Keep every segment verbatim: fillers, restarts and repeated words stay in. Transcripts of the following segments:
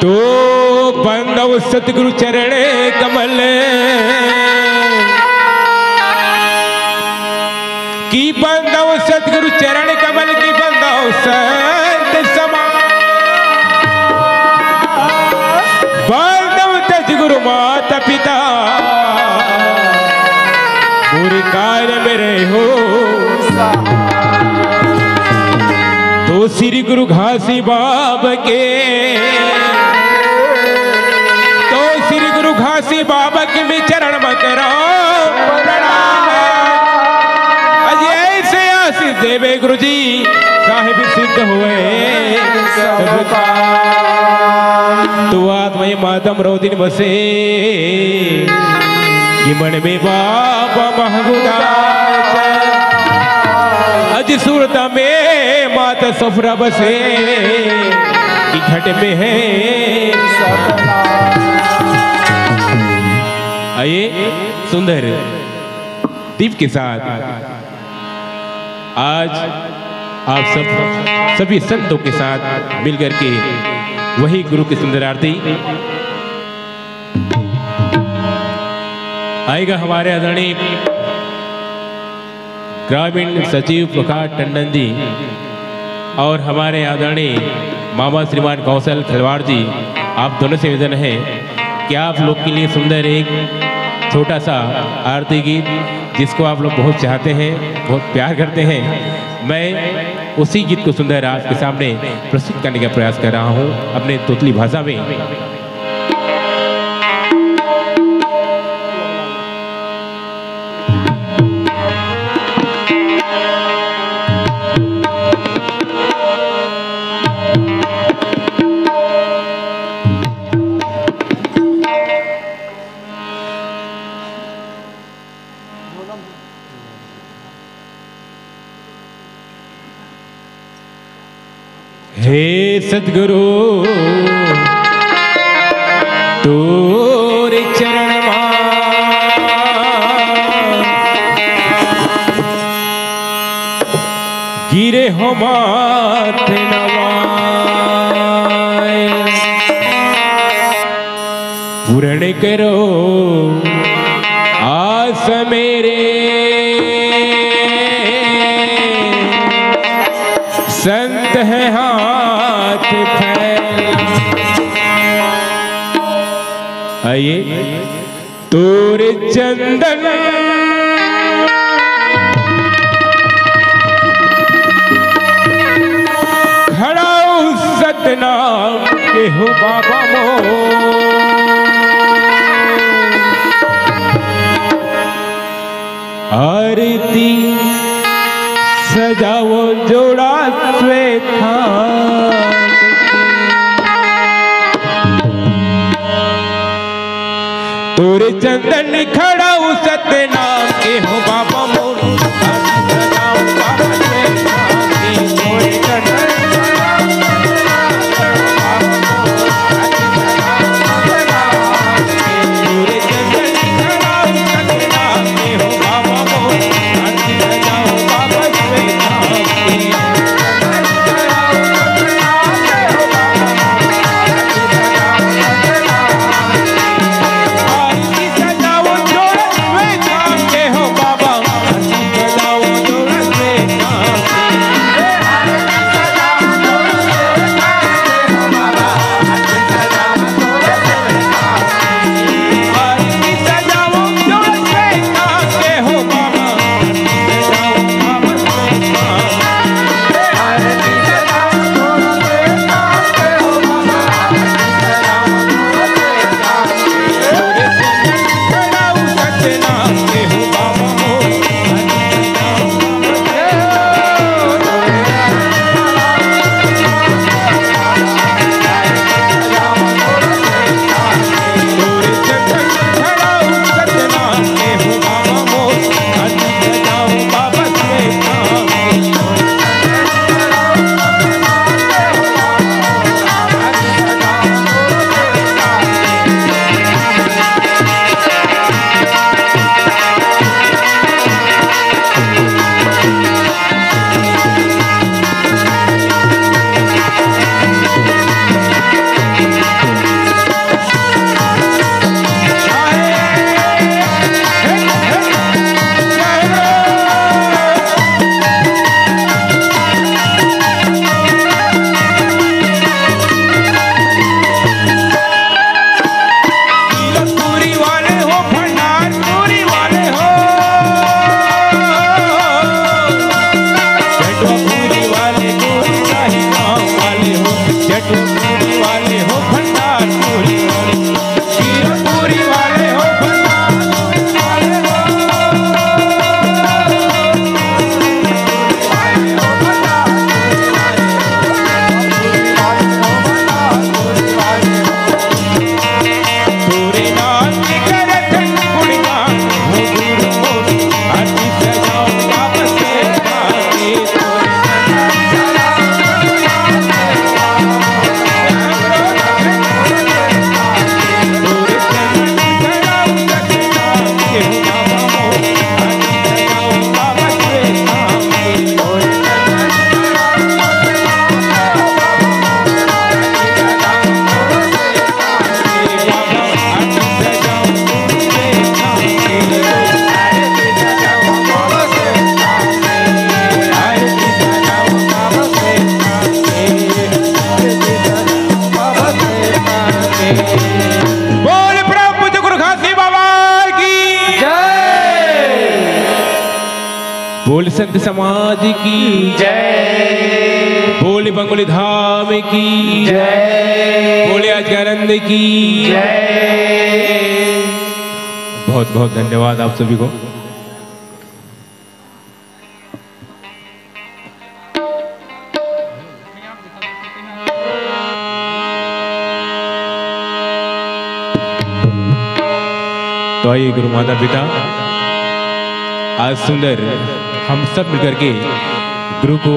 तो बंदव सतगुरु चरण कमल की, बंदव सतगुरु चरण कमल की, बंदव संत समाज, बंदव तज गुरु माता पिता, पूरी काल में रहे हो। तो श्री गुरु घासी बाबा के, तो श्री गुरु घासी बाबा के मैं चरण में करो प्रणाम। अजय से आशीष देवे गुरु जी, साहिब सिद्ध हुए सबका। तो आत्मा मातम रोदिन बसे कि मन में बाबा महगुदा, अज सूरत में माता सफरा बसे कि घट में है सतना। आइए, सुंदर दीप के साथ आज आप सब, सभी संतों के साथ मिलकर के वही गुरु की सुंदर आरती। आएगा हमारे आदरणीय ग्रामीण सचिव प्रकाश टंडन जी और हमारे आदरणीय मामा श्रीमान कौशल खिलवाड़ जी, आप दोनों से निवेदन है कि आप लोग के लिए सुंदर एक छोटा सा आरती गीत, जिसको आप लोग बहुत चाहते हैं, बहुत प्यार करते हैं, मैं उसी गीत को सुंदर आपके सामने प्रस्तुत करने का प्रयास कर रहा हूँ अपने तोतली भाषा में। हे सतगुरु, तोरे चरण मा गिरे हो माथ नवाए। पूर्ण करो आस मेरे, संत है हाथ फैला। आइए। तोरे चंदन खड़ाऊ सतनाम के हो बाबा मोर। आरती सजाओ जोड़ा श्वेता। तोरे चंदन खड़ाऊ सतनाम के हो बाबा मोर। बोल संत समाज की जय। बोल बंगोली धाम की जय। बोल आज्ञानंद की जय। बहुत बहुत धन्यवाद आप सभी को। तो आइए गुरु माता पिता, आज सुंदर हम सब मिलकर के गुरु को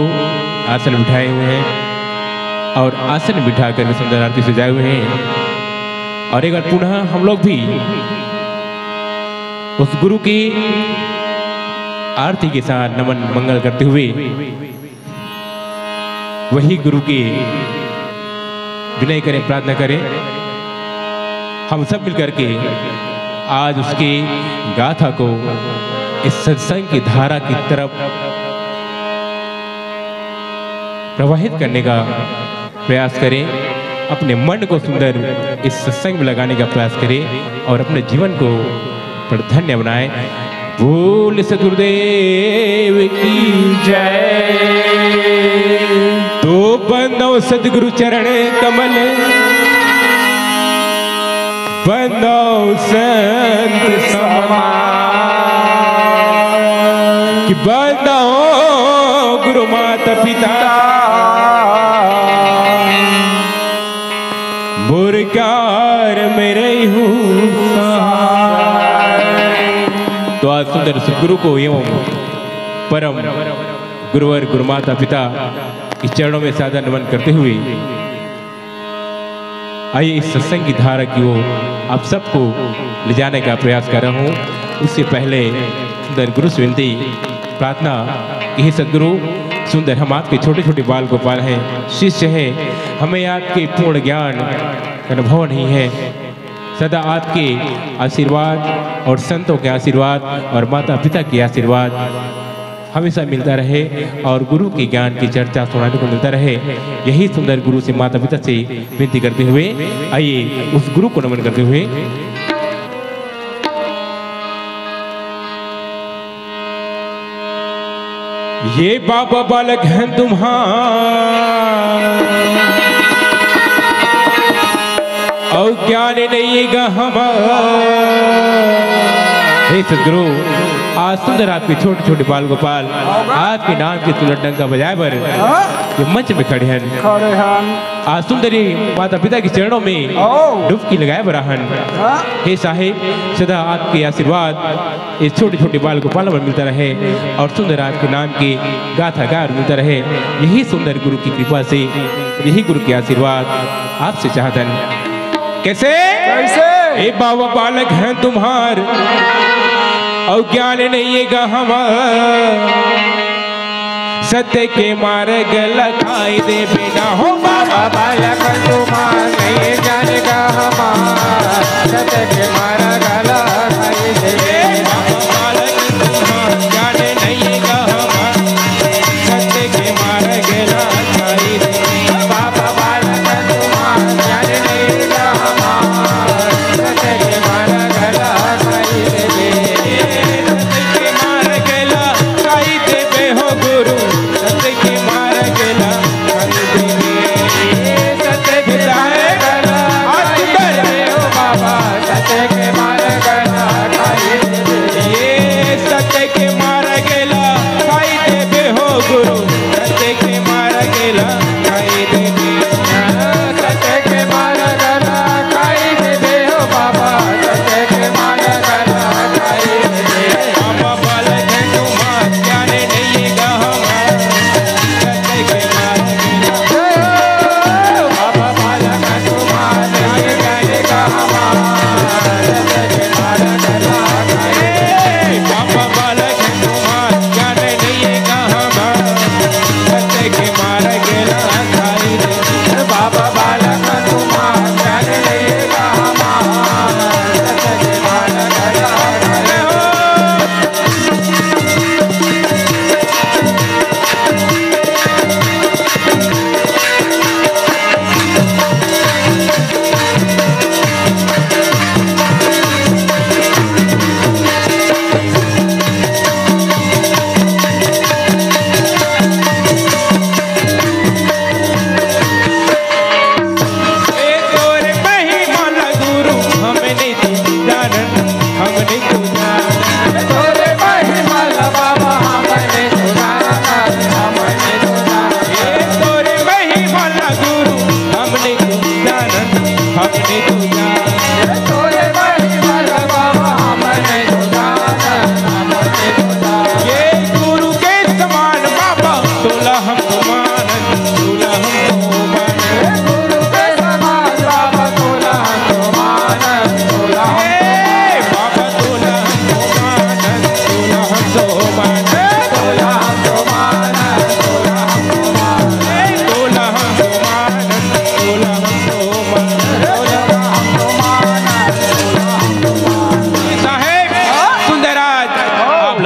आसन बिठाए हुए हैं और आसन बिठा कर सुंदर आरती सजाए हुए हैं। और एक बार पुनः हम लोग भी उस गुरु की आरती के साथ नमन मंगल करते हुए वही गुरु के विनय करें, प्रार्थना करें। हम सब मिलकर के आज उसकी गाथा को इस सत्संग की धारा की तरफ प्रवाहित करने का प्रयास करें, अपने मन को सुंदर इस सत्संग में लगाने का प्रयास करें और अपने जीवन को पर धन्य बनाए। बोल सतगुरुदेव की जय। तो बंदो सतगुरु चरण कमल, बंदो संत समाज, कि बंदो गुरु माता पिता, बुरकार में रही हूँ। तो आज सुंदर सदगुरु को एवं परम गुरुवर गुरु माता पिता के चरणों में सादर नमन करते हुए आइए इस सत्संग की धारा की ओर आप सबको ले जाने का प्रयास कर रहा हूँ। उससे पहले सुंदर गुरु से विनती, प्रार्थना कि हे सदगुरु, सुंदर हम आपके छोटे छोटे बाल गोपाल हैं, शिष्य हैं, हमें आपके पूर्ण ज्ञान का अनुभव नहीं है। सदा आपके आशीर्वाद और संतों के आशीर्वाद और माता पिता के आशीर्वाद हमेशा मिलता रहे और गुरु के ज्ञान की चर्चा सुनाने को मिलता रहे। यही सुंदर गुरु से, माता पिता से विनती करते हुए आइए उस गुरु को नमन करते हुए। ये बाबा बालक हैं तुम्हार, अउ ज्ञान नहीं गा हमार। हे सदगुरु, आज सुंदर आपके छोटे छोटे बाल गोपाल आपके नाम के सुंदर डंका बजाए बर ये मंच में खड़े हैं। खड़े हैं। आज सुंदर ये माता पिता के चरणों में डुबकी लगाए बर आहन। हे साहेब, सदा आपके आशीर्वाद ये छोटे छोटे बाल गोपाल में मिलता रहे और सुंदर आपके नाम की गाथा गाए बर मिलता रहे। यही सुंदर गुरु की कृपा से, यही गुरु के आशीर्वाद आपसे चाहतन। कैसे? कैसे? ए बाबा बालक हैं तुम्हार, अउ ज्ञान नहीं है गा हमार। सत्य के मार्ग लखाई दे बिना हो बाबा। बालक तुम्हार नहीं जाने का हमार। सत्य के मार्ग लखाई दे बिना। बालक तुम्हार ज्ञान नहीं का हमार। सत्य के मार्ग लखाई दे। बाबा बालक तुम्हार ज्ञान नहीं का हमार। सत्य के मार्ग लखाई दे। सत्य के मार्ग लखाई देबे हो गुरु, सत्य के मार्ग ला खाई देबे। सत्य के मार्ग ला खाई देबे हो बाबा, सत्य के मार्ग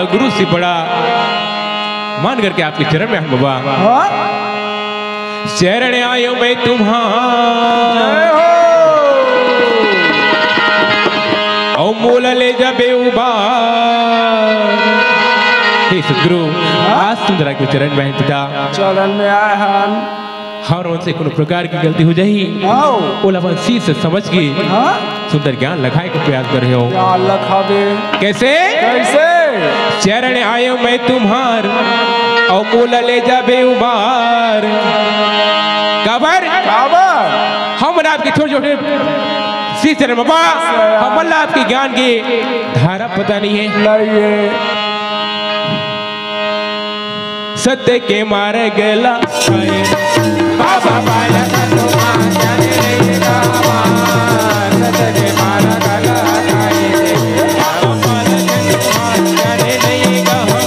गुरु से बड़ा मान करके आपके चरण में हम बाबा। हाँ? शरण आयो मैं तुम्हार। जय हो। औ मोला ले जाबे उबार। हे सतगुरु, आज तुम जरा के चरण में हैं पिता। चरण में आए हन। हमर मन से कोनो प्रकार के गलती हो जाही, आओ। ओला अपन शीश समझ के हाँ? सुंदर ज्ञान लखाए के प्रयास करे हो। ज्ञान लखाबे। कैसे? कैसे? शरण आयो मैं तुम्हार, औ मोला ले जाबे उबार। काबर? काबर? हमन आपके छोटे छोटे शिष्य हन बाबा, हमन ला आपके ज्ञान के धारा पता नहीं है। नहीं है। सत्य के मार्ग ला बाबा बालक तुम्हार चले नहीं रामा। सत्य के मार्ग ला बाबा बालक तुम्हार चले नहीं रामा।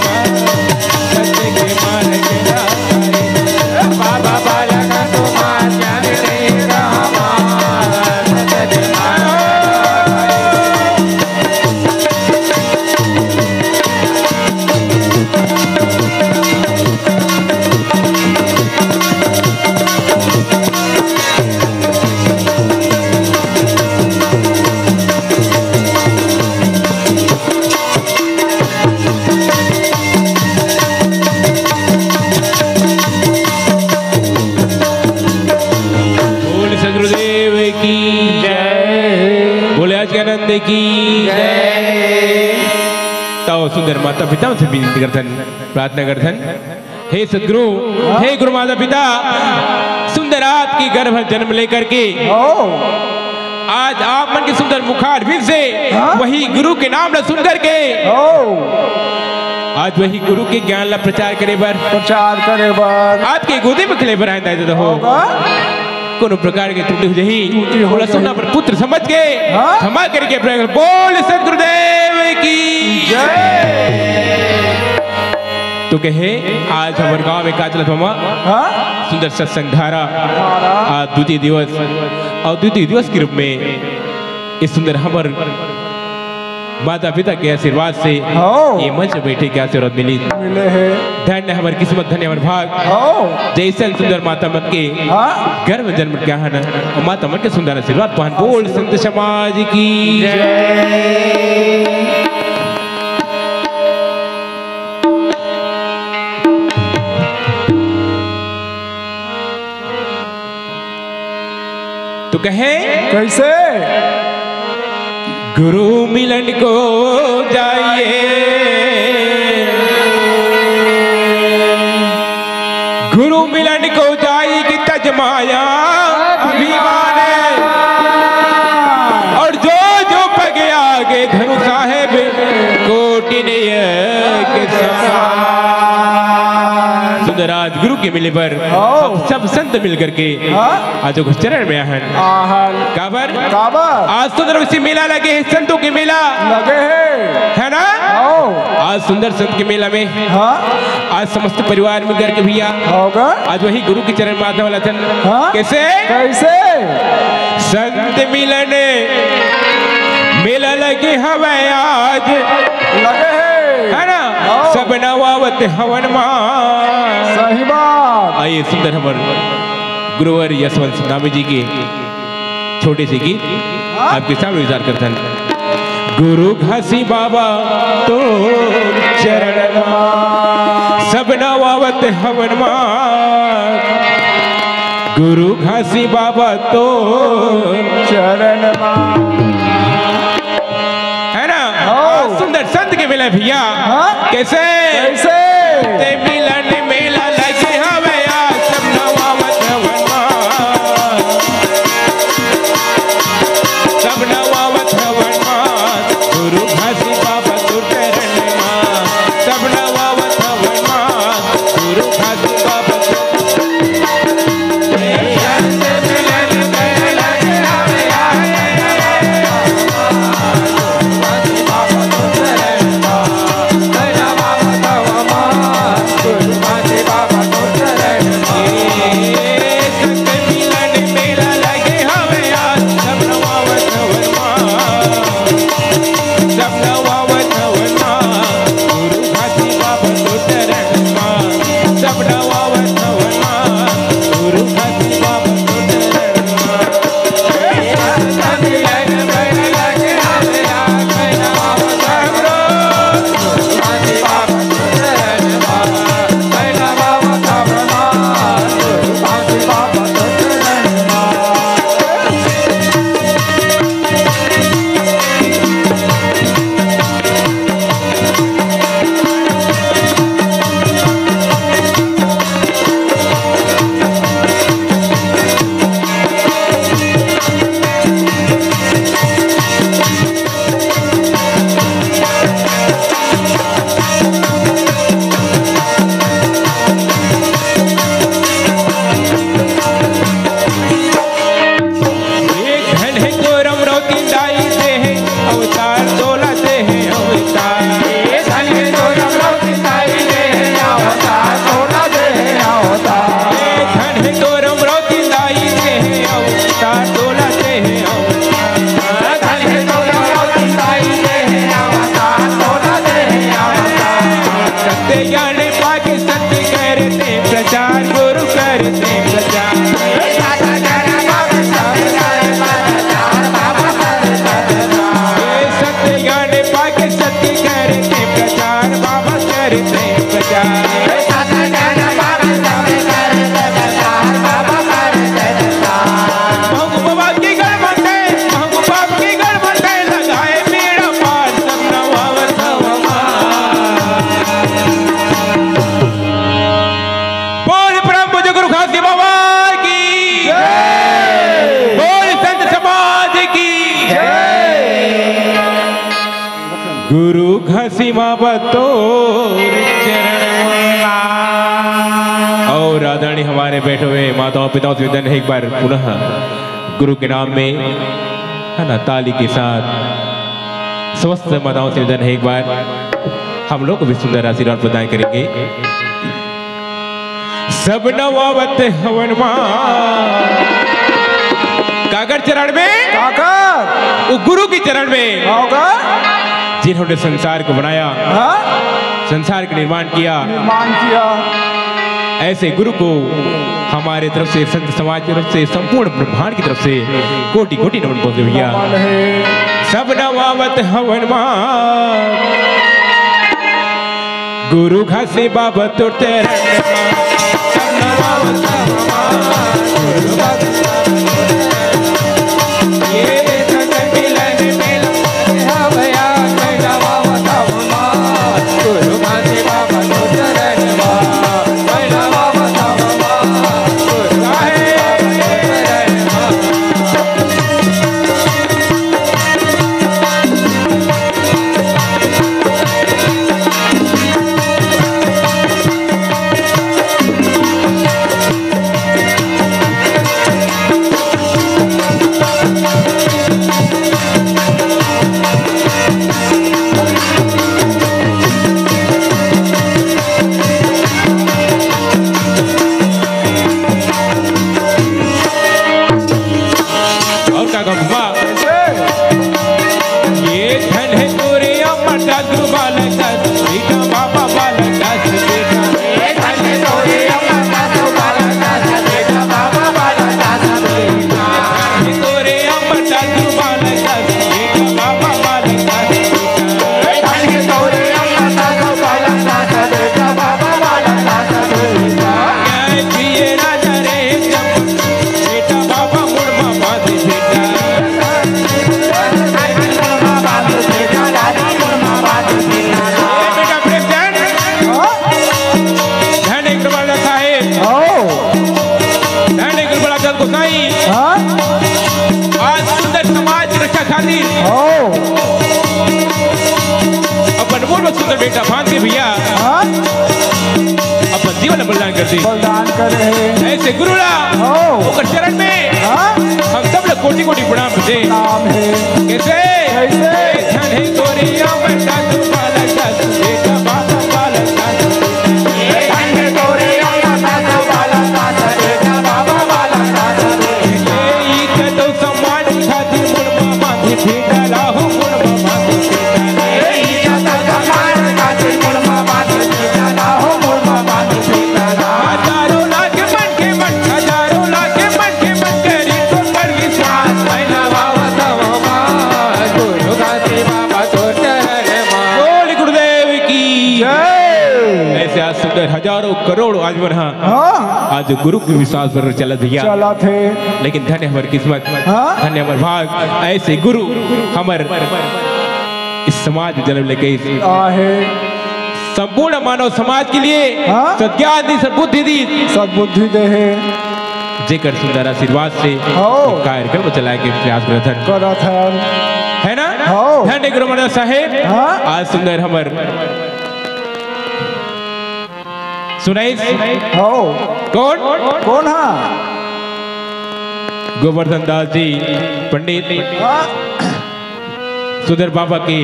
सत्य के मार्ग ला बाबा बालक तुम्हार चले नहीं रामा। सत्य के मार्ग बोल सदगुरुदेव की जय। बोले आज के आनंद की जय। तो सुंदर माता पिता से विनती करथन, प्रार्थना करथन। हे सदगुरु, हे गुरु माता पिता, सुंदर आपके गर्भ जन्म लेकर के ओ। आज आप मन के सुंदर मुखारविंद से हाँ? वही गुरु के नाम ला सुन करके ओ। आज वही गुरु के ज्ञान ला प्रचार करे बर, प्रचार करे बर। आपके गोदी में खेले बर आए दाई ददा हो। होगा? कोनो प्रकार के त्रुटि हो जाही, त्रुटि हो ओला जाही। सुना पर पुत्र समझ के हाँ? क्षमा करके प्रयोग। बोल सदगुरुदेव की जय। तो कहे, आज हमर गांव में का चलत मामा? हाँ? सुंदर सत्संग धारा। धारा। आज द्वितीय दिवस और द्वितीय दिवस के रूप में इस सुंदर हमर माता पिता के आशीर्वाद से हो। ये मंच में बैठे के आशीर्वाद मिली। मिले है। धन्य हमर किस्मत, धन्य हमर भाग। हो। जैसन सुंदर माता मन के हाँ। गर्भ जन्म क्या है ना, माता मन के सुंदर आशीर्वाद पान। बोल संत समाज की जय। तो कहे कैसे? गुरु मिलन को जाइए, गुरु मिलन को जाई कि तज माया अभिमान। और जो जो पग आगे धरु साहेब कोटिन एक समान। सुंदर आज गुरु के मिले बर हाँ। हम सब संत मिल करके हाँ। आज ओकर चरण में आहन। आहन। काबर? काबर? आज सुंदर उसी मेला लगे है, संतों के मेला। लगे है। है ना? हाँ। आज सुंदर संत के मेला में हाँ। आज समस्त परिवार मिल करके भैया होगा। आज वही गुरु के चरण में आने वाला था। हाँ? कैसे? कैसे? संत मिलन मेला लगे हवे आज। लगे है। है ना? हाँ। सब नवावत हवन मा। सही बात। आइए सुंदर हमर गुरुवर यशवंत सिंह नामी जी के छोटे से गीत हाँ। आपके सामने विचार करथन। गुरु घासी बाबा तो चरण मा। सब नवावत हवन मा। गुरु घासी बाबा तो चरण मा। है ना? हाँ। सुंदर संत के मिले भैया। हाँ। कैसे? कैसे? ते मिलन मेला लगे हवे आज, सब नवावत हवन मा। सब नवावत हवन मा। गुरु घासी बाबा तो चरण मा। सब नवावत हवन मा। गुरु घासी बाबा तो गुरु घासी बाबा तोर चरण में। और आदरणीय हमारे बैठे हुए माताओं पिताओं से निवेदन है, एक बार पुनः गुरु के नाम में, है ना, ताली के साथ समस्त माताओं से निवेदन है, एक बार हम लोग को भी सुंदर आशीर्वाद प्रदान करेंगे। सब नवावत हवन माँ। काकर चरण में? काकर? वो गुरु के चरण में। होगा? जिन्होंने संसार को बनाया, हाँ? संसार का निर्माण किया। निर्माण किया। ऐसे गुरु को हमारे तरफ से, संत समाज की तरफ से, संपूर्ण ब्रह्मांड की तरफ से कोटि कोटि नमन पहुंचे भैया। नमन है। सब नवावत हवन माँ। गुरु घासी बाबा तोर चरण में। और का कहूँ बा? ये धन है तोरे अमर जादू बालक दास, बेटा बाबा बालक दास, बेटा। ये धन है तोरे अमर जादू बालक दास, बेटा बाबा बालक दास, बेटा। ये धन है तोरे अमर जादू बालक दास, बेटा बाबा बालक दास, बेटा। ये धन है तोरे अमर जादू बालक दास, बेटा बाबा बालक दास, बेटा। न्याय पिए राजा रे सब बेटा बाबा मुड़ मा बांध बेटा। ए बेटा प्रेम चंद। धन एक बड़ा साहेब। हो। धन एक बड़ा चंद गोसाई। हाँ। आज सुंदर समाज की रक्षा खातिर। हो। अपन मुड़ मा सुंदर बेटा बांध के भैया। हाँ। अपन जीवन बलिदान कर दी। बलिदान करे। ऐसे गुरु ला हो। ओकर चरण में हाँ। हम सब लोग कोटि कोटि प्रणाम दे। नाम है। कैसे? कैसे? धन है तोरे अमर जादू बालक दास, बेटा बाबा बालक दास। धन है तोरे अमर जादू बालक दास, बेटा बाबा बालक दास। ए, ई कदो सम्मान खातिर मुड़ मा बांधी बेटा लाहो मुड़ मा बांधी बेटा। ए, ई कदो सम्मान खातिर मुड़ मा बांधी बेटा लाहो मुड़ मा बांधी बेटा। हजारों लाख मन के मन, हजारों लाख मन के मन करी तो कर विश्वास। मैं नवावत हवं माँ, गुरु घासी बाबा तोर चरण मा। बोल गुरुदेव की जय। ऐसे आज सुंदर हजारों करोड़ आज मन हा हाँ। आज गुरु के विश्वास पर चलत भैया। चलत हे। लेकिन धन्य हमर किस्मत, हाँ। धन्य हमर भाग, ऐसे गुरु हमर इस समाज में जन्म लेके इस आहे। संपूर्ण मानव समाज के लिए हाँ। सद्ज्ञान दी, सद्बुद्धि दी। सद्बुद्धि दे हे। जेकर सुंदर आशीर्वाद से हो। कार्यक्रम चलाए के प्रयास करत हन। करत हन। है ना? हो। धन्य गुरु महाराज साहेब। हाँ। आज सुंदर हमर सुनाइस। हो। कौन? कौन हा? गोवर्धन दास जी पंडित। हाँ। सुंदर बाबा के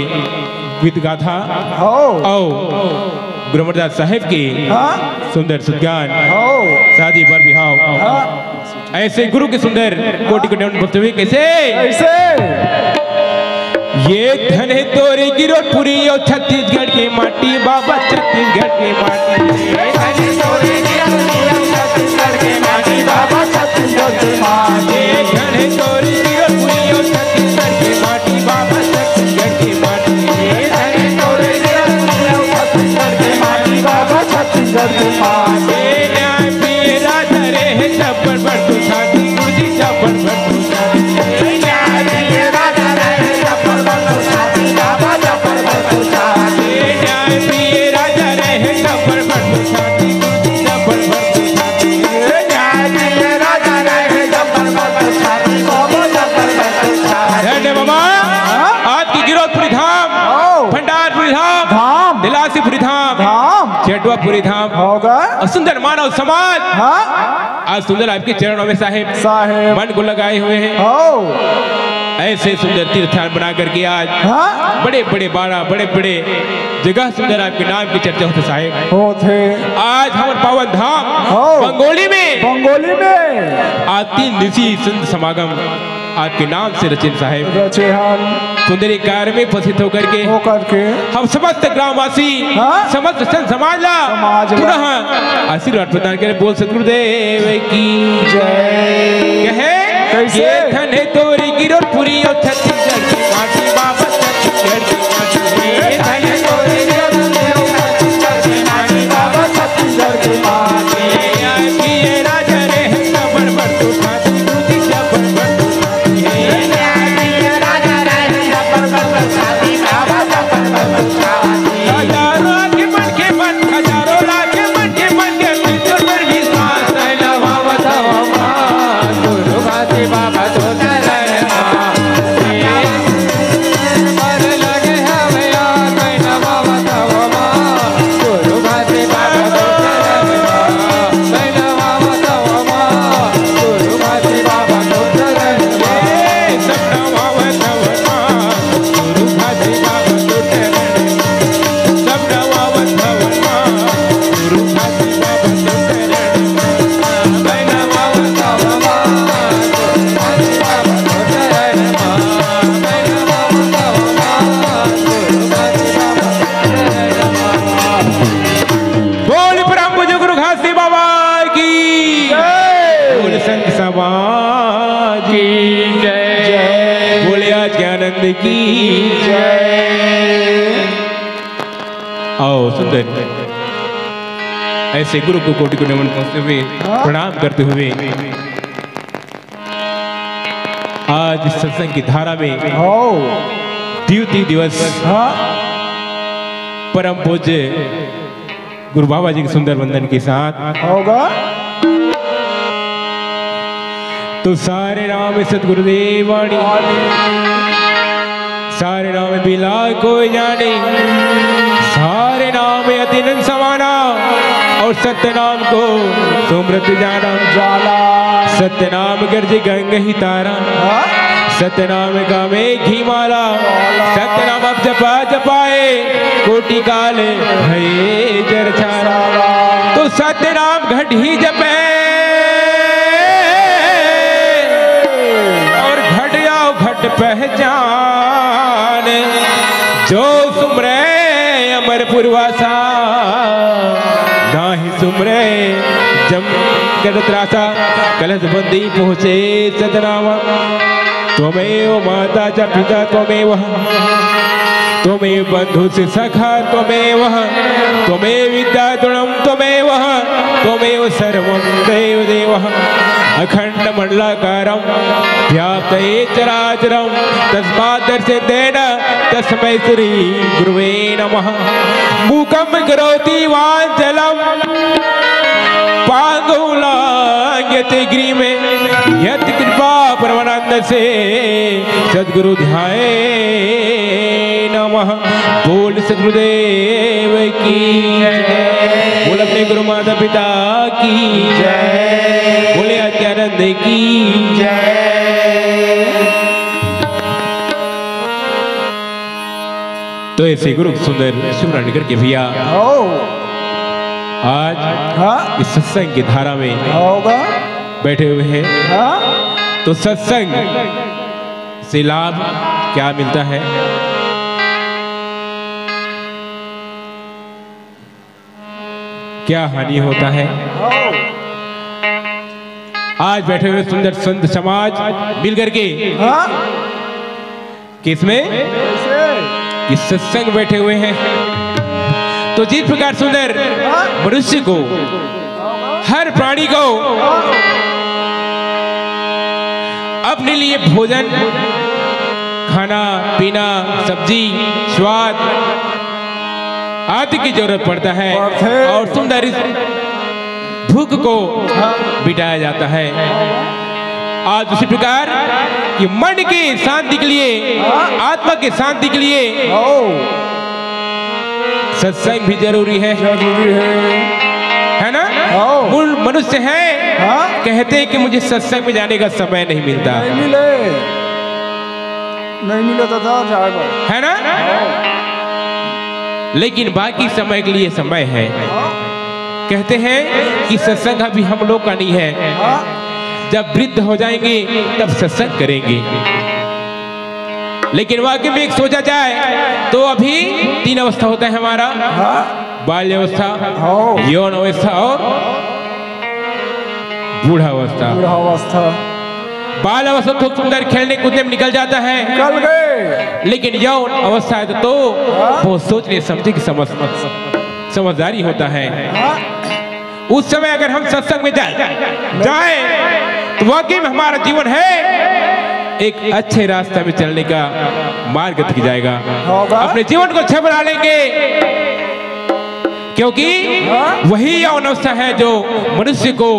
गीत गाथा। हो। अउ गुरु अमरदास साहेब के हाँ। सुंदर सद्ज्ञान। हो। शादी बर बिहाव। हाँ। ऐसे गुरु के सुंदर कोटि कोटि नमन बोलते हुए कैसे? कैसे? ये धन है तोरे गिरौदपुरी और छत्तीसगढ़ के माटी बाबा, छत्तीसगढ़ के माटी। ये धन है तोरे गिरौदपुरी और छत्तीसगढ़ के माटी बाबा, छत्तीसगढ़ के माटी। ये धन है तोरे गिरौदपुरी और छत्तीसगढ़ के माटी बाबा, छत्तीसगढ़ के माटी। ये धन है तोरे गिरौदपुरी और छत्तीसगढ़ के माटी बाबा, छत्तीसगढ़ के माटी। ए न्याय पिए राजा रे हे, चप्पड़ पर तू छाती, गुरुजी चप्पड़ पर तू छाती। ए न्याय पिए राजा रे हे, चप्पड़ पर तू छाती, बाबा चप्पड़ पर तू छाती। ए न्याय पिए राजा रे हे, चप्पड़ पर धाम, धाम। दिलासीपुरी धाम, धाम। चेटवापुरी धाम। होगा। और सुंदर मानव समाज। हाँ। आज सुंदर आपके चरणों में साहेब, साहेब। मन को लगाए हुए हैं। हो। ऐसे सुंदर तीर्थ स्थान बना करके आज हाँ। बड़े बड़े बाड़ा, बड़े बड़े जगह सुंदर आपके नाम की चर्चा होते साहेब। होते। आज हमर पावन धाम हो। बंगोली में, बंगोली में। आज तीन दिवसीय संत समागम आपके नाम से रचित साहेब। रचे हन। सुंदर एक कार्य में उपस्थित होकर के होकर के हम समस्त ग्रामवासी, हाँ? समस्त संत समाज ला समाज ला। पुनः आशीर्वाद प्रदान करें। बोल सतगुरुदेव की जय। कहे कैसे? ये धन है तोरी गिरोपुरी और छत्तीसगढ़ की माटी बाबा, छत्तीसगढ़ की माटी है। ये धन है तोरी गिरोपुरी और छत्तीसगढ़ की माटी बाबा, छत्तीसगढ़ की माटी है। ये राजा रे है कमर पर तो ठाती, दूधी जबर पर तो ठाती है। ये राजा रे है कमर पर तो ठाती, बाबा कमर पर तो ठाती। हजारों के मन के मन, हजारों लाख के मन के मन के मन के मन विश्वास है, नवा बताओ माँ, गुरु घासी बाबा तो चरण माँ। बोल परम पूज्य गुरु घासी बाबा की जय। बोल संत समाज की जय। बोले आज के आनंद की जय। आओ सुंदर, ऐसे गुरु को कोटि को नमन करते हुए, हाँ। प्रणाम करते हुए आज इस सत्संग की धारा में हो। द्वितीय दिवस हाँ। परम पूज्य गुरु बाबा जी के सुंदर वंदन के साथ होगा। तो सारे नाम सतगुरुदेव वाणी, सारे नाम बिला कोई जाने, सारे नाम अति अनंत समाना, और सत्य नाम को सुमरत जाना। जाला। सत्य नाम गर्ज गंग ही तारा, हाँ? सत्य नाम गावे घी माला, माला। सत्य नाम अब जपा जपाए, कोटि काल भये जर छाला। तो सत्य नाम घट ही जपे और घट जाओ घट पहचान। जो सुमरे अमर पुरवासा, नाहि सुमरे जम कर त्रासा। कलश बंदी पहुँचे सतनावा। त्वमेव माता च पिता त्वमेव, त्वमेव बंधु च सखा त्वमेव, त्वमेव विद्या द्रोणम त्वमेव, त्वमेव सर्वम देव देव। अखंड मंडलाकारम व्याप्त चराचरम तस्मात् दर्शयेन तस्मै श्री गुरुवे नमः। मूकं करोति वाचालं पङ्गुं लंघयते गिरिं। यत् कृपा परमानंद से सद्गुरु ध्याय नमः। बोल सद्गुरुदेव की जय। बोल अपने गुरु माता पिता की जय। बोले अत्यानंद की जय। तो ऐसे गुरु सुंदर शिवरानी करके भैया ओ। आज हाँ। इस सत्संग की धारा में होगा। बैठे हुए हैं। हाँ। तो सत्संग से लाभ क्या मिलता है, क्या हानि होता है? आज बैठे हुए सुंदर संत समाज मिल करके हाँ। किसमें? कैसे? कि सत्संग बैठे हुए हैं। तो जिस प्रकार सुंदर हाँ। मनुष्य को, हर प्राणी को अपने लिए भोजन, खाना पीना, सब्जी, स्वाद आदि की जरूरत पड़ता है पड़ते। और सुंदर इस भूख को हाँ। मिटाया जाता है। आज उसी प्रकार ये मन की शांति के लिए, हाँ। आत्मा की शांति के लिए ओ। सत्संग भी जरूरी है, जरूरी है। है ना? हाँ। मूल मनुष्य है, हाँ। कहते हैं कि मुझे सत्संग में जाने का समय नहीं मिलता। नहीं मिले, नहीं मिले दादा, जाए बा। है ना? हाँ। लेकिन बाकी समय के लिए समय है। हाँ। कहते हैं कि सत्संग अभी हम लोग का नहीं है, हाँ। जब वृद्ध हो जाएंगे तब सत्संग करेंगे। लेकिन वाकई में एक सोचा जाए तो अभी तीन अवस्था होता है हमारा, हाँ। बाल्यावस्था, हाँ। यौन अवस्था और बूढ़ावस्था। बूढ़ावस्था। बाल अवस्था तो सुंदर खेलने कूदने में निकल जाता है, निकल गए। लेकिन यौन अवस्था है तो, तो हाँ। बहुत सोचने समझने की समझ, समझदारी होता है। हाँ। उस समय अगर हम सत्संग में जाए, जाए तो वाकई में हमारा जीवन है एक अच्छे रास्ते में चलने का मार्ग दिख जाएगा। होगा। अपने जीवन को अच्छा बना लेंगे, क्योंकि हाँ। वही यौन अवस्था है जो मनुष्य को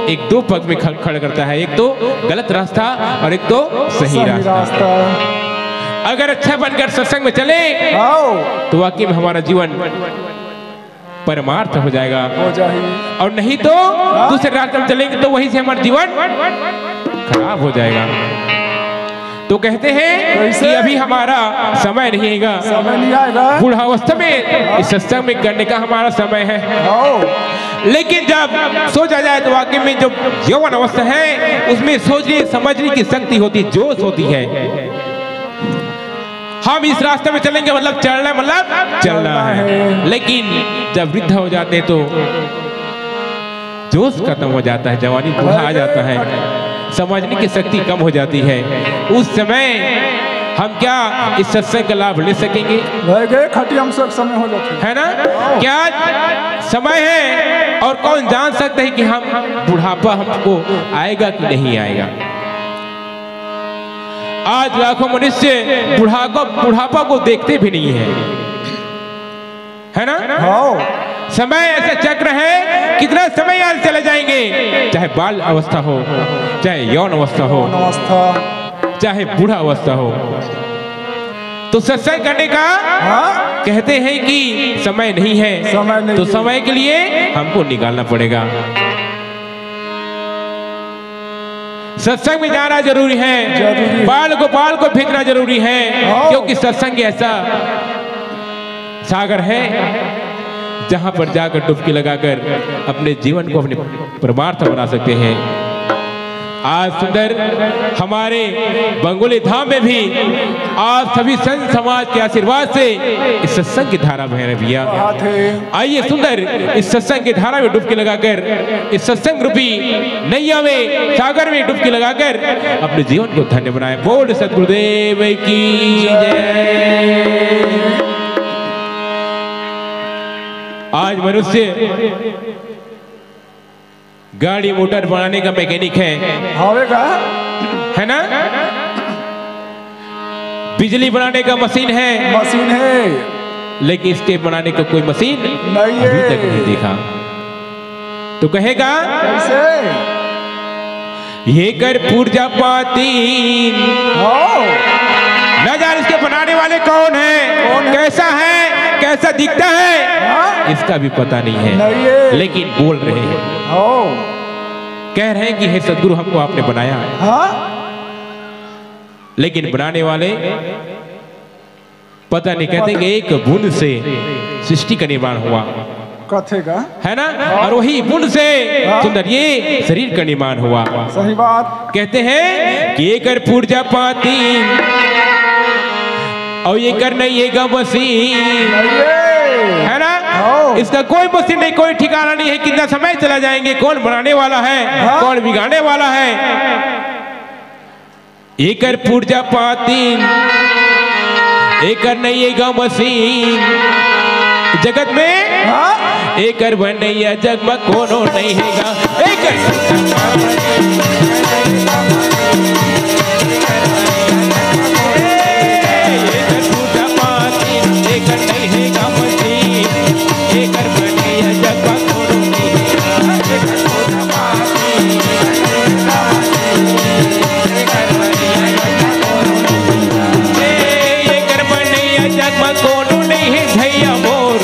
एक दो पग में खड़-, खड़ा करता है, एक तो गलत रास्ता और एक तो सही सही रास्ता। रास्ता। अगर अच्छा बनकर सत्संग में चले आओ। तो वाकई में हमारा जीवन परमार्थ हो जाएगा। हो जाए। और नहीं तो हाँ। दूसरे रास्ते में चलेंगे तो वहीं से हमारा जीवन खराब हो जाएगा। तो कहते हैं कैसे? कि अभी हमारा समय नहीं आएगा, समय नहीं आएगा। बूढ़ावस्था में हाँ। इस सत्संग में करने का हमारा समय है। हाँ। लेकिन जब सोचा जाए तो वाकई में जो यौवन अवस्था है उसमें सोचने समझने की शक्ति होती, जोश होती है। हम इस रास्ते में चलेंगे, मतलब चलना है, मतलब चलना है। लेकिन जब वृद्ध हो जाते हैं तो जोश खत्म हो जाता है, जवानी बूढ़ा आ जाता है, समझने की शक्ति कम हो जाती है। उस समय हम क्या इस सत्संग का लाभ ले सकेंगे? रह गए खटिया में सब समय हो जाते हैं। है ना? क्या समय है और कौन जान सकता है कि हम बुढ़ापा हमको आएगा कि नहीं आएगा? आज लाखों मनुष्य बुढ़ापा, बुढ़ापा को देखते भी नहीं है, है ना? हाँ। समय ऐसा चक्र है, कितना समय आज चले जाएंगे, चाहे बाल अवस्था हो, चाहे यौन अवस्था हो, यौन अवस्था। चाहे बूढ़ा अवस्था हो। तो सत्संग करने का हाँ। कहते हैं कि समय नहीं है, समय नहीं तो है। समय के लिए हमको निकालना पड़ेगा। सत्संग में जाना जरूरी है, जरूरी है। बाल गोपाल को भेजना जरूरी है, हाँ। क्योंकि सत्संग ऐसा सागर है जहां पर जाकर डुबकी लगाकर अपने जीवन को अपने परमार्थ बना सकते हैं। आज सुंदर हमारे बंगोली धाम में भी आप सभी संत समाज के आशीर्वाद से इस सत्संग की धारा बह रही है भैया। बात है। आइए सुंदर इस सत्संग की धारा में डुबकी लगाकर, इस सत्संग रूपी नैया में, सागर में डुबकी लगाकर अपने जीवन को धन्य बनाएं। बोल सतगुरुदेव की जय। आज मनुष्य गाड़ी मोटर बनाने का मैकेनिक है, हवे का? है ना? बिजली बनाने का मशीन है, मशीन है। लेकिन स्टेप बनाने का कोई मशीन नहीं अभी है। तक नहीं देखा। तो कहेगा कैसे? ये कर पूजा पाती। हाँ। न जाने इसके बनाने वाले कौन है, कौन है? कैसा है, कैसा दिखता है, हाँ। इसका भी पता नहीं है, नहीं है। लेकिन बोल रहे हैं। हाँ। कह रहे हैं कि हे सदगुरु, हमको आपने बनाया है। हाँ। लेकिन बनाने वाले पता नहीं, कहते कि एक बूंद से सृष्टि का निर्माण हुआ। कथे का? है ना? और वही बूंद से हाँ। सुंदर ये शरीर का निर्माण हुआ। सही बात। कहते हैं कि एकर पूजा पाती और एकर नहीं है गा मशीन। नहीं है। है ना? हाँ। इसका कोई मशीन नहीं, कोई ठिकाना नहीं है, कितना समय चला जाएंगे, कौन बनाने वाला है, हाँ। कौन बिगाड़ने वाला है। एकर पूजा पाती, एकर नहीं है गा मशीन। जगत में हाँ। एकर बनैया जग में कोनो नहीं है गा। एकर पूजा पाती, एकर पूजा पाती, एकर नहीं है गा मशीन। एकर बनैया जग में कोनो नहीं है गा। एकर पूजा पाती, एकर बनैया जग में कोनो नहीं है भैया मोर।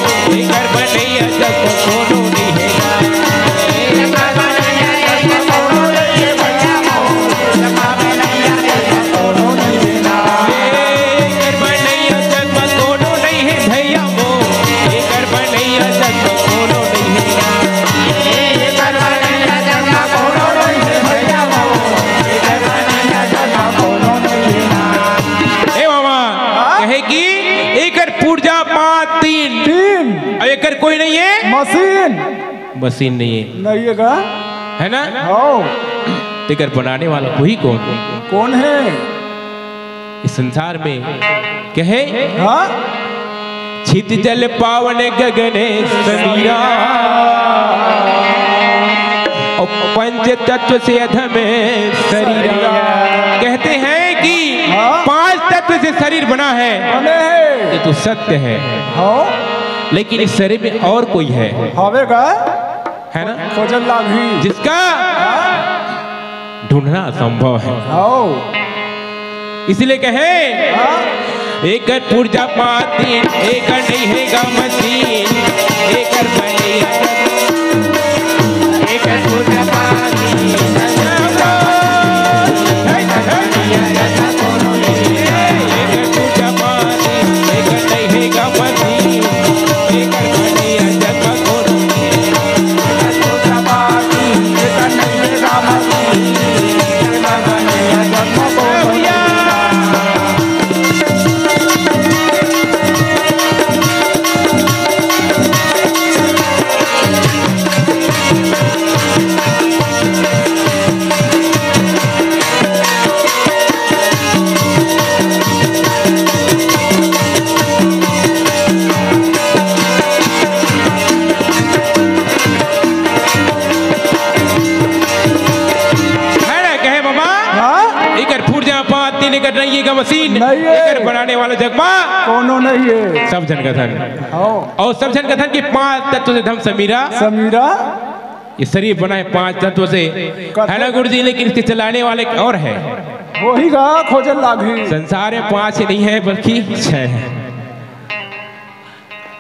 तीन। तीन। अब एकर कोई नहीं है। मशीन। मशीन नहीं है। नहीं है का? है ना? हाँ। तेकर बनाने वाला वही कौन? कौन है? इस संसार में कहे, हाँ? छित जल पावन गगन समीरा, और पंच तत्व से अधम शरीरा। कहते हैं कि, हाँ? पांच तत्व से शरीर बना है। बने हैं। ये तो सत्य है। हाँ। लेकिन इस शरीर में और कोई है। हवे का? है ना? खोजल लागही। जिसका ढूंढना असंभव है। हाँ। इसलिए कहे, हाँ। एकर पुर्जा पातीन, एकर नहीं है गा मशीन, एकर बने, एकर पुर्जा पातीन, एकर पुर्जा पातीन, एकर नहीं है गा मशीन, एकर बने, एकर है ना, कहे मामा? हाँ? एकर पुर्जा पातीन, एकर नहीं है गा मशीन, नहीं है। एकर बनाने वाला जगमा कोनो नहीं है। सब झन कथन। हाँ। और सब झन कथन कि पांच तत्व से अधम समीरा। समीरा। ये शरीर बना है पांच तत्व से, कथन। है ना गुरुजी? लेकिन इसके चलाने वाले और है। वही गा खोजल लागही। संसार में पांच ही नहीं है, बल्कि छह है।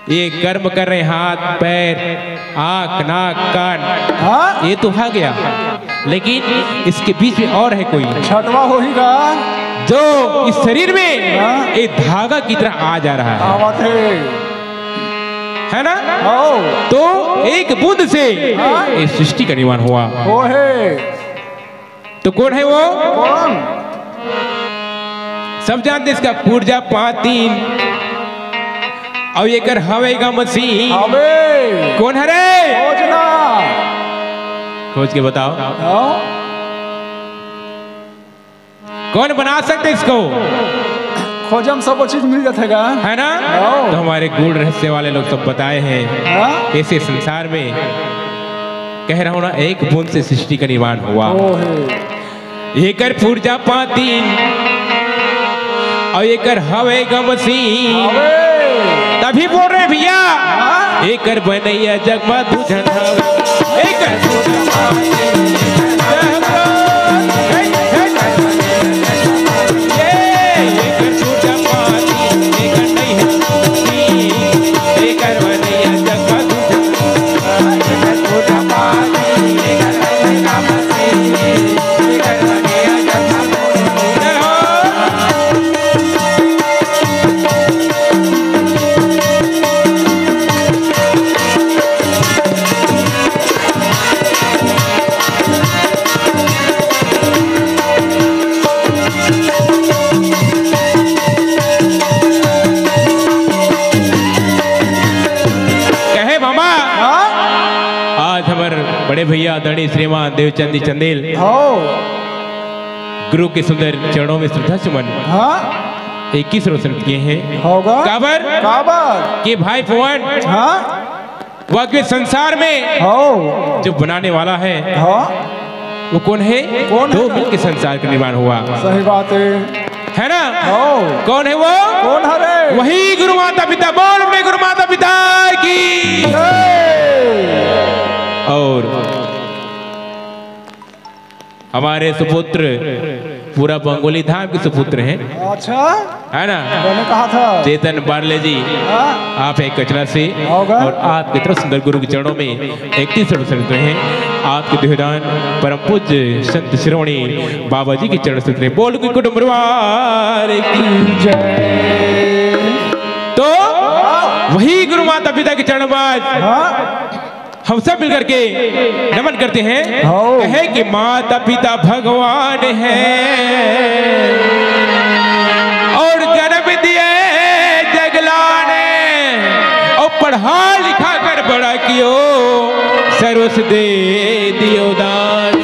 ये कर्म कर रहे हाथ, पैर, आंख, नाक, कान, हाँ? ये तो आ गया, लेकिन इसके बीच में और है कोई। छठवा होही गा। जो इस शरीर में, हाँ? एक धागा की तरह आ जा रहा है। आवत है। है ना? हाँ। तो एक बूंद से, हाँ? ये सृष्टि का निर्माण हुआ। वो है। तो कौन है वो? कौन? सब जानते इसका पुर्जा पातीन। और एकर हवे गा मशीन। हवे। कौन हरे? खोजना। खोज के बताओ। हाँ? कौन बना सकते इसको? खोजम सब चीज मिल जाते गा। है ना? हाँ। तो हमारे गूढ़ रहस्य वाले लोग सब बताए हैं। हाँ? ऐसे संसार में कह रहा हूं ना, एक बूंद से सृष्टि का निर्माण हुआ। ओ है। एकर पुर्जा पातीन और एकर हवे गा मशीन। हवे। तभी बोल रहे भैया, हाँ। एकर बनैया जगमा दू झन हवे। एकर पुर्जा पातीन, ये, एकर पुर्जा पातीन, एकर नहीं है। कहे मामा, हाँ? आज हमर बड़े भैया आदरणीय श्रीमान देवचंद जी चंदेल, हाँ। गुरु के सुंदर चरणों में श्रद्धा सुमन, हाँ। इक्कीस रोशन किए हैं। होगा। काबर? काबर? कि भाई पवन, हाँ। वाकई संसार में, हाँ। जो बनाने वाला है, हाँ। वो कौन है? कौन दो है? मिलके संसार का निर्माण हुआ। सही बात है। है ना? हाँ। कौन है वो? कौन हरे? वही गुरु माता पिता। बोल अपने गुरु माता पिता की। जय। और हमारे सुपुत्र पूरा बंगोली धाम के सुपुत्र हैं। अच्छा। है ना? मैंने कहा था। चेतन बारले जी, हाँ। आप हैं कचरा से। होगा। और आपकी तरफ सुंदर गुरु के चरणों में इकतीस रुपये चढ़ते हैं। आपके देहदान परम पूज्य संत श्रोमणी बाबा जी के चरण से चढ़ते हैं। बोल की कुटुंब परिवार की जय। तो वही गुरु माता पिता के चरण में आज हाँ। हम सब मिलकर के नमन करते हैं। हाँ। कहे कि माता पिता भगवान है और जन्म दिए जगलाने। दियो, सर्वस दे दियो दान।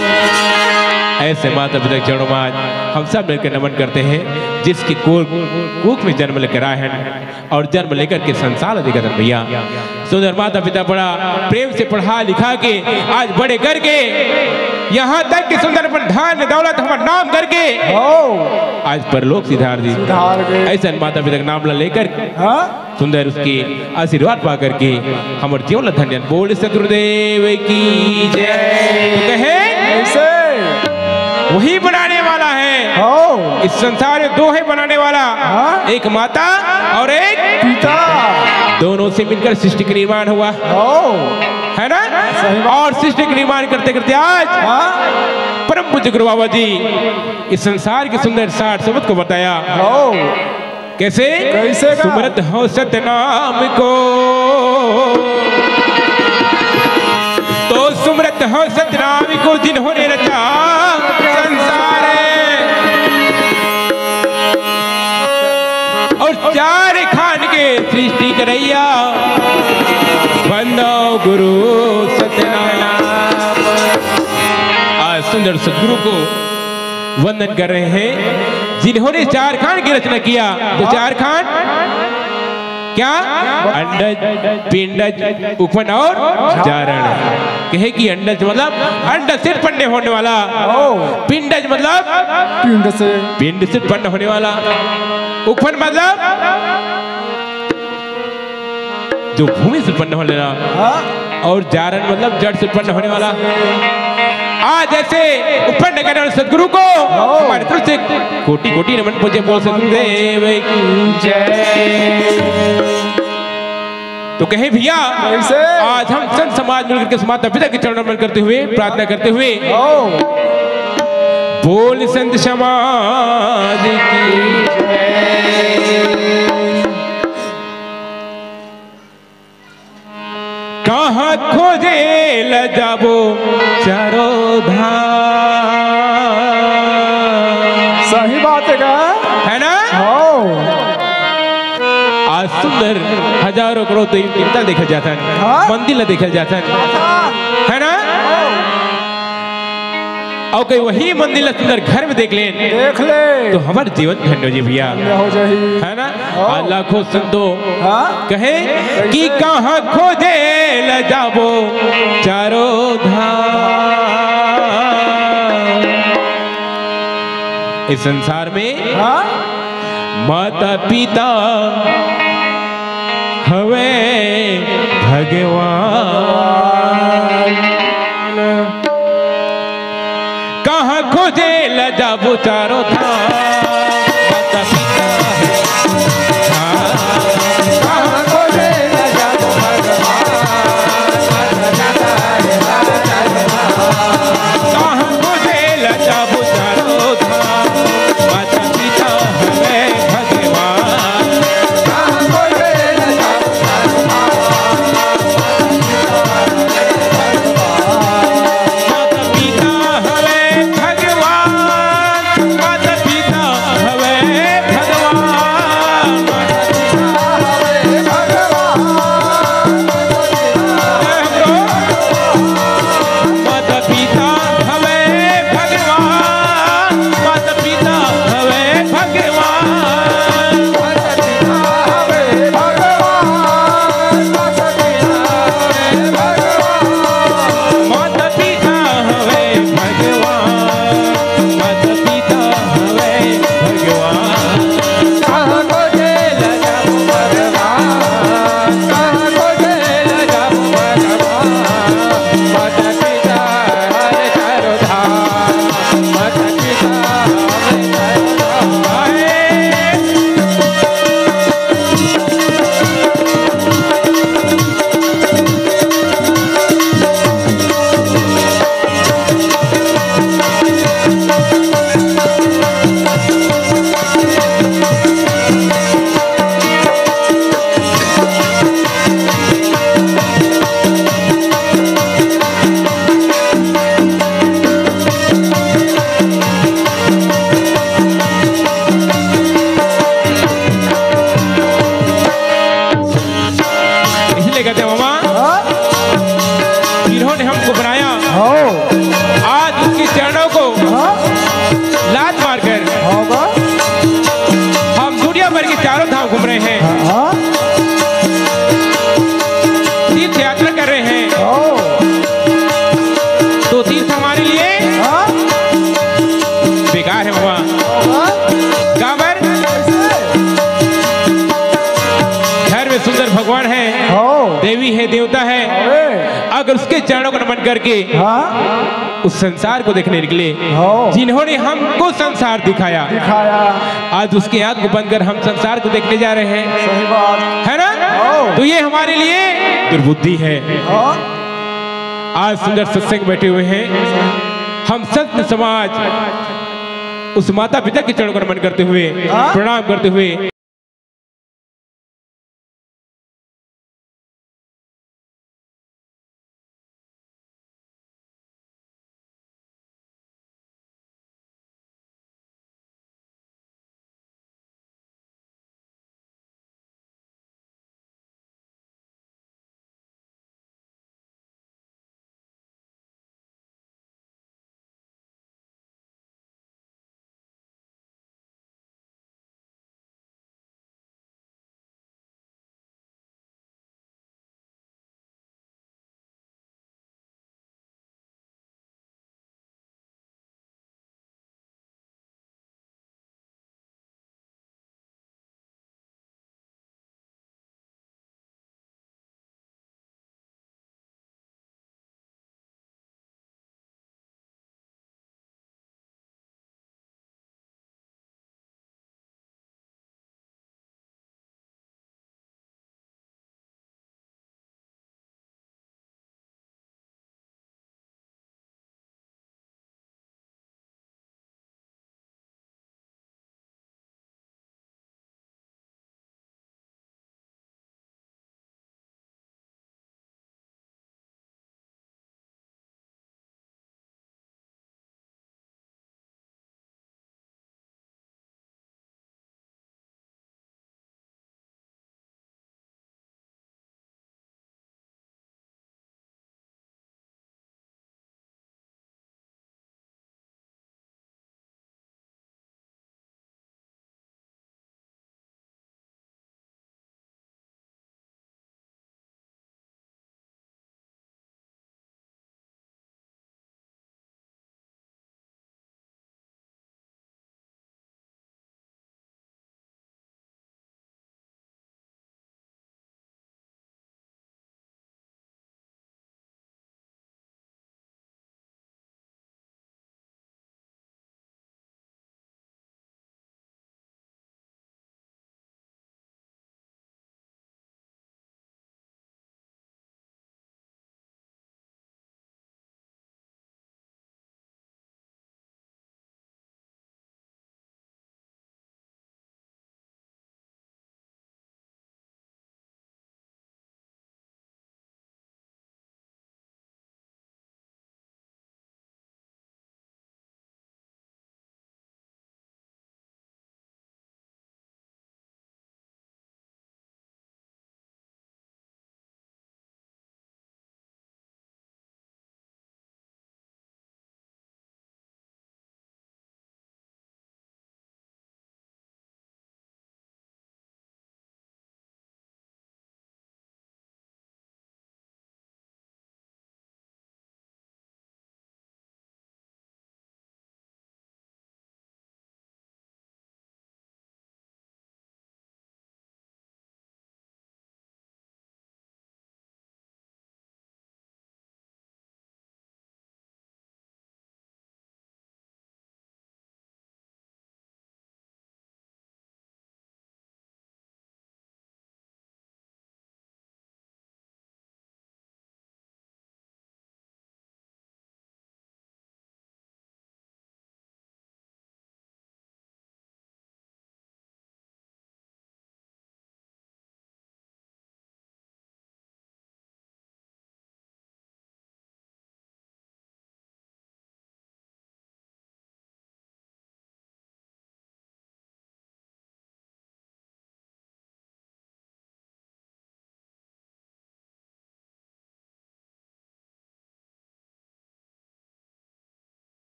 ऐसे माता पिता के चरणों में आज हम सब मिलकर नमन करते हैं, जिसकी कोख, कोख में जन्म लेकर आए हैं और जन्म लेकर के संसार अधिगत हैं भैया। सुंदर माता पिता बड़ा प्रेम से पढ़ा लिखा के आज बड़े करके यहाँ तक कि सुंदर अपन धन दौलत हमार नाम करके हो। आज परलोक सिधार दी। सिधार गए। ऐसे माता पिता का नाम ला लेकर हाँ? सुंदर उसके आशीर्वाद पा करके हमर जीवन ला धन्य। बोल सतगुरुदेव की जय। तो कहे कैसे? वही बनाने वाला है। हो। इस संसार में दो है बनाने वाला। हाँ? एक माता और एक पिता। दोनों से मिलकर सृष्टि का निर्माण हुआ। हो। है ना? सही बात। और सृष्टि का निर्माण करते करते आज हाँ? परम पूज्य गुरु बाबा जी इस संसार के सुंदर साठ शब्द को बताया। हो। कैसे? कैसे का? सुमरत हो सतनाम को, तो सुमरत हो सतनाम को जिन्होंने रचा संसार, और चार खान के सृष्टि करैया बंदो गुरु सतनाम। आज सुंदर सदगुरु को वंदन कर रहे हैं, जिन्होंने चार खान की रचना किया। तो चार खान क्या? अंडज, पिंडज, उफन और जारण। कहे कि अंडज मतलब अंड से उत्पन्न होने वाला, ओ। पिंडज मतलब पिंड से। पिंड से उत्पन्न होने वाला, उफन मतलब जो भूमि से उत्पन्न होने वाला, हाँ। और जारण मतलब जड़ से उत्पन्न होने वाला। आज ऐसे उत्पन्न करने वाले सदगुरु को हाँ। हमारे तरफ से कोटि कोटि नमन। पूज्य बोल सदगुरुदेव की जय। तो कहे भैया, कैसे? आज हम संत समाज मिलकर के माता पिता के चरण नमन करते हुए, प्रार्थना करते हुए, हाँ। बोल संत समाज की जय। कहाँ खोजे ल जाबो चारों धाम। सही बात है का? है ना? हाँ। आज सुंदर हजारों करोड़ देवी देवता देखे जाथन, हाँ? मंदिर ला देखे जाथन, हाँ। है ना? हाँ। अउ कहीं वही मंदिर ला सुंदर घर में देख लेन, देख ले। तो हमार जीवन धन्य हो जाही भैया। धन्य हो जाही। है ना? हाँ। आ लाखों संतो हाँ। कहे कैसे? कि कहाँ खोजे ल जाबो चारों धाम। इस संसार में हाँ? माता पिता हवे भगवान। कहाँ खोजे ल जाबो चारों धाम, माता पिता है। कहाँ खोजे ल जाबो भगवान, माता पिता है। कहाँ खोजे ल जाबो चारों धाम, माता पिता हवे भगवान। माता पिता हवे भगवान, माता पिता हवे भगवान। माता पिता हवे भगवान, माता पिता हवे भगवान। माता पिता हवे भगवान, माता पिता हवे भगवान। कहाँ खोजे ल जाबो भगवान, कहाँ खोजे ल देवी है, देवता है, अगर उसके चरणों को नमन करके हाँ। उस संसार को देखने निकले, हाँ। जिन्होंने हमको संसार दिखाया, दिखाया। आज उसकी आंख को बंद कर हम संसार को देखने जा रहे हैं। सही बात। है ना? हाँ। तो ये हमारे लिए दुर्बुद्धि है। हाँ। आज सुंदर सत्संग बैठे हुए हैं, हम संत समाज उस माता पिता के चरणों को नमन करते हुए, हाँ। प्रणाम करते हुए,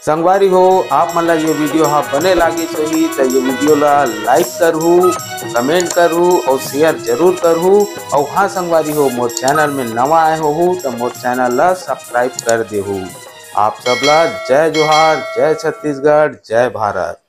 संगवारी हो, आप मन ला ये video हा बने लागिस होही त ये video ला like करहू, comment करहू और share जरूर करहू। और हाँ संगवारी हो, मोर channel में नवा आए होहू त मोर channel ला subscribe कर देहू। आप सब ला जय जोहार, जय छत्तीसगढ़, जय भारत।